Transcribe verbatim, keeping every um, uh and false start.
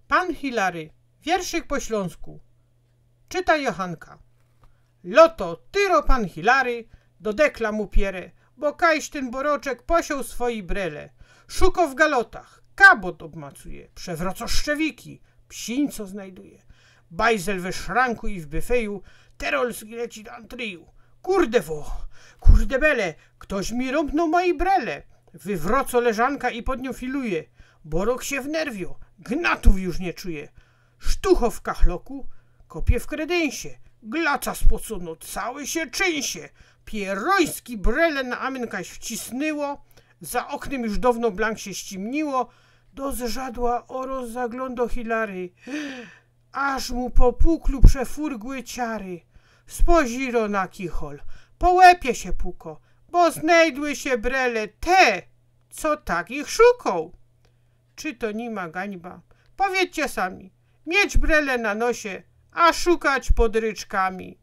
Pan Hilary. Wierszyk po ślōnsku. Czyta Johanka. Loto, tyro pan Hilary do dekla mu piere, bo kajś tyn boroczek posiōł swoji brele. Szuko w galotach, kabot obmacuje, przewroco szczewiki, psińco znajduje. Bajzel we szranku i w byfeju, terol leci do antryju. Kurde wo, kurde bele, ktoś mi rōmpnōł moji brele. Wywroco leżanka i pod niōm filuje. Borok sie wnerwio, gnatōw już niy czuje. Sztucho w kachloku, kopie w kredynsie. Glaca spocono, cały sie trzynsie. Pierōński brele na amynka wcisnyło. Za ôknym już downo blank sie ściymniło. Do zrzadła oroz zaglōndo Hilary. Aż mu po puklu przefurgły ciary. Spoziro na kichol, po łepie sie puko, bo znajdły sie brele te, co tak ich szukoł. Czy to niy ma gańba? Powiydzcie sami. Mieć brele na nosie, a szukać pod ryczkami.